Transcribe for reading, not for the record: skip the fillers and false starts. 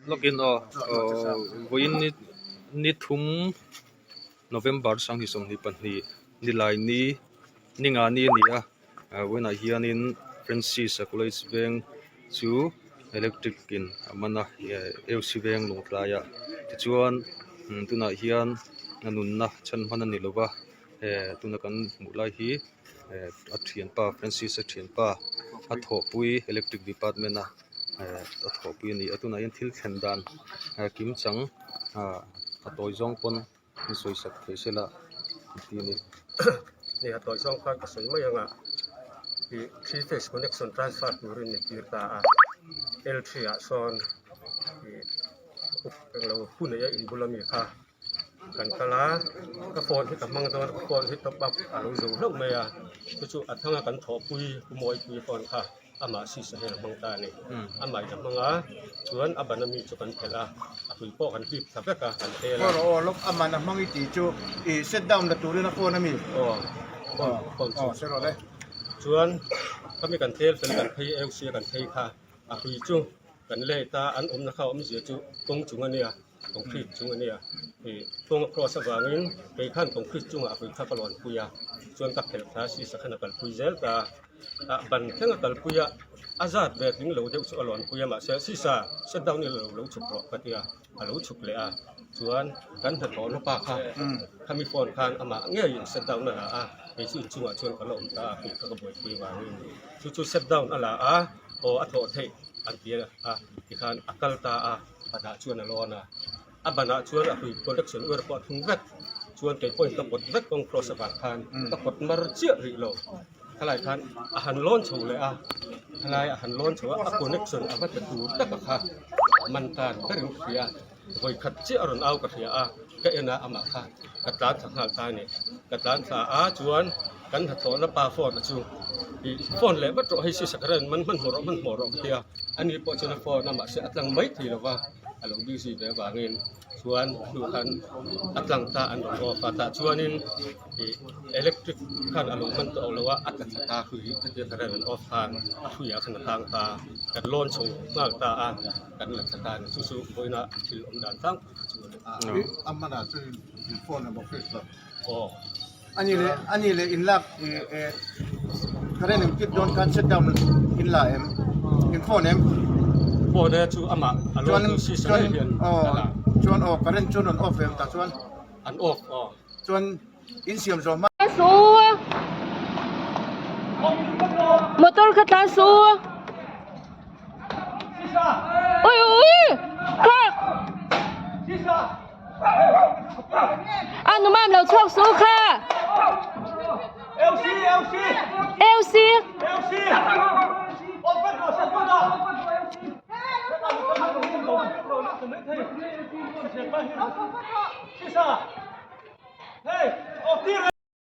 Lawkin aw vawiin ni ni thum November 2022 nilai ni ni nga ni a ni a vawiinah hianin Francis a college veng chu electric in a man a AUC veng Lawngtlai ah tichuan tunah hian a nunna chhan hman a ni lova tuna kan hmuh lai hi. Eh a thianpa Francis a thianpa a thawhpui electric department a eh a thawhpui a ni a tunah hian thil thlen dan eh kim chang ah a tawi zawng pawn an sawi sak thei se la an ti a ni. Hei a tawi zawng khan ka sawi mai ang a ih three phase connection transfer turin ni tir ta a L three ah sawn ih up englo pu neia inbul ami kha. Kan kal a, ka phone hi ka hmang dawn a, ka phone hi top up a lo zo hlauh mai a, chu chu a thanga kan thawhpui Pu Mawipui phone kha amah sisa hian a hmang ta a ni. Amah in a hmang a, chuan a ban ami chu kan phelh a, a hlui pawh kan hlip thla vek a, kan tel a. Aw aw lawk aman a hmang i tih chu i set down la turin a phone ami? Aw phone phone chu. Aw hre rawh le. Chuan khami kan tel fel kan phei eusia kan phei kha a hlui chu kan let a, an awmna kha awmzia chu kawng chung a nia. Concrete chung a nia ih kawng a cross avangin kei khan concrete chungah hrui kha ka lawn pui a chuan ka phelh thla si sakhan a kalpui zel ta a ban thleng a kalpui a a zat ve tling lo deuh chu a lawn pui a mahse sisa set down ila lo chhuk rawh ka tia a lo chhuk leh a chuan kan hnathawhna pa kha khami phone khan amah ngeiin set down a la a kei chu inchungah chuan ka la awm ta a hrui kha ka buaipui vangin chu chu set down a la a aw a thawh theih an ti a tikhan a kal ta a. Banah chuan a lawn a, a banah chuan a hlui connection wire pawh a thung vek, chuan kei pawhin ka pawt vek kawng cross avang khan ka pawt mar chiah rih lo, khalai khan a han lawn chho leh a, khalai a han lawn chho a, a connection a va ta tur tak a kha man tan berin ka hria, vawi khat chiah a rawn au ka hria a, ka en a amah kha ka tlan thla nghal ta a ni, ka tlan thla a chuan kan hnathawhna pa phone a chu ih phone leh vat rawh hei si sakharan man hmanhmawh rawh hmanhmawh rawh ka ti a. Ani pawh chuan a phone a mahse a tlang mai thei lova a lo busy ve avangin chuan hnu khan a tlang ta an rawn off a tah chuanin ih electric khan a lo man tawh lo a a tla thla ta hrui khatia current an off khan a hruiah khan a tang ta kan lawn chho nghal ta a kan la thla ta a ni chu chu vawiina thil awm dan tlangpui kha chu a ni. A hmanah chuan in phone a bawk hriat loh. Aw. Ani leh ani leh in lak ih eh current in kip dawn khan shut down in la em in phone em phone e chu amah a lo tu si sa ngei hian a la chuan aw current chuan rawn off ve ang tah chuan an off aw chuan in siam zawh hma Su motor kha tlan su ui ui kha A nu mam lo chhuak su kha. LC. Hey, off